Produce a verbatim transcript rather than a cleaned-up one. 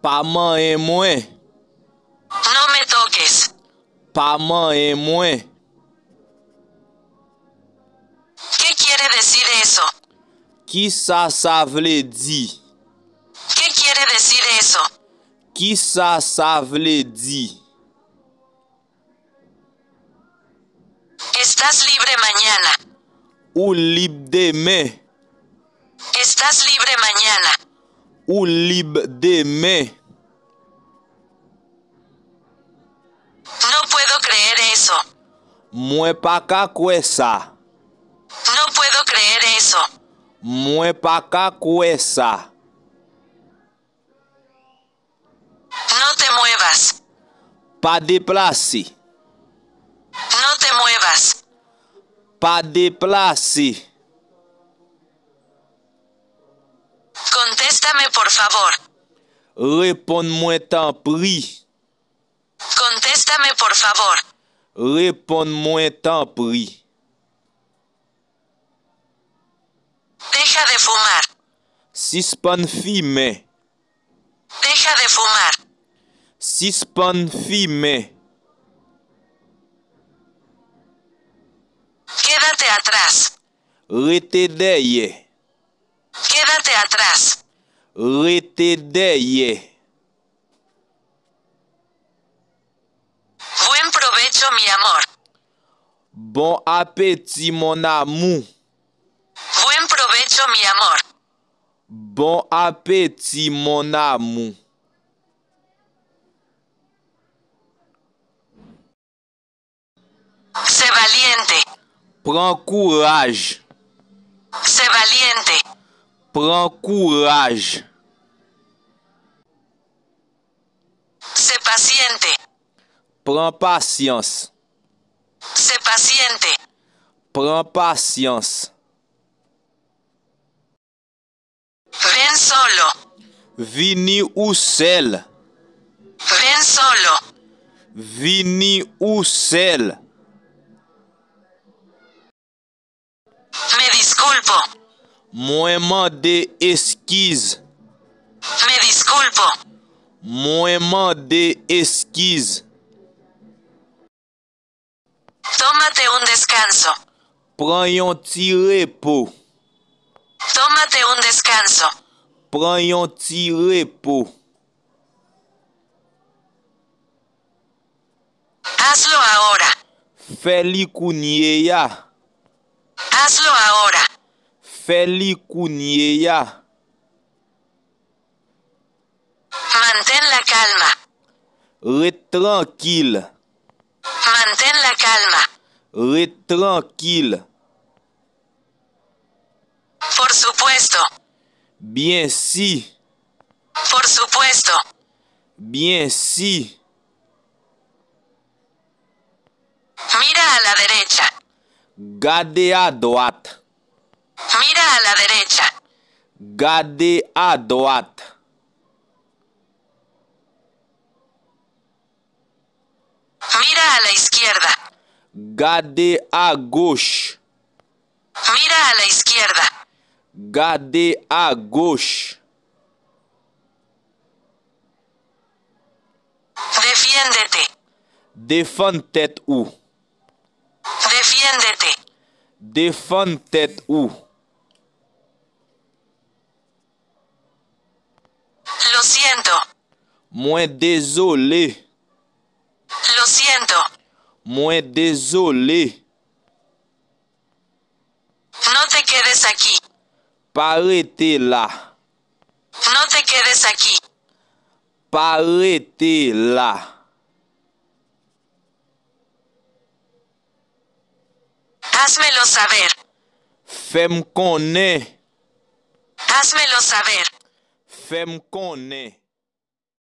Pa manyen mwen. No me toques. Pa manyen mwen. ¿Qué quiere decir eso? Kisa sa vle di? ¿Qué quiere decir eso? Kisa sa vle di? Estás libre mañana. Ou lib demen. Estás libre mañana. Ou lib demen. No puedo creer eso. Mwen pa ka kwè sa. No puedo creer eso. Mwen pa ka kwè sa. No te muevas. Pa deplase. No te muevas. Pa deplase. Contéstame, por favor. Reponn mwen, tanpri. Contéstame, por favor. Reponn mwen, tanpri. Deja de fumar. Sispann fimen. Deja de fumar. Sispann fimen. Quédate atrás. Rete dèyè. Quédate atrás. Rete dèyè. Buen provecho, mi amor. Bon apeti, mon amour. Buen provecho, mi amor. Bon apeti, mon amour. Sé valiente. Pran kouraj. Sé valiente. Pran kouraj. Sé paciente. Pran pasyans. Sé paciente. Pran pasyans. Ven solo. Vini ou sèl. Ven solo. Vini ou sèl. Me disculpo. Mwen mande eskiz. Me disculpo. Mwen mande eskiz. Tómate un descanso. Pran yon ti repo. Tómate un descanso. Pran yon ti repo. Hazlo ahora. Fè li kounye a. Hazlo ahora. Fè li kounye a. Mantén la calma. Ret trankil. Mantén la calma. Ret trankil. Por supuesto. Byen si. Por supuesto. Byen si. Mira a la derecha. Gade adwat. Mira a la derecha. Gade adwat. Mira a la izquierda. Gade agoch. Mira a la izquierda. Gade agoch. Defiéndete. Defann tèt ou. Defiéndete. Defann tèt ou. Lo siento. Mwen dezole. Lo siento. Mwen dezole. No te quedes aquí. Pa rete la. No te quedes aquí. Pa rete la. Házmelo saber. Fè m konnen. Házmelo saber. Fè m konnen.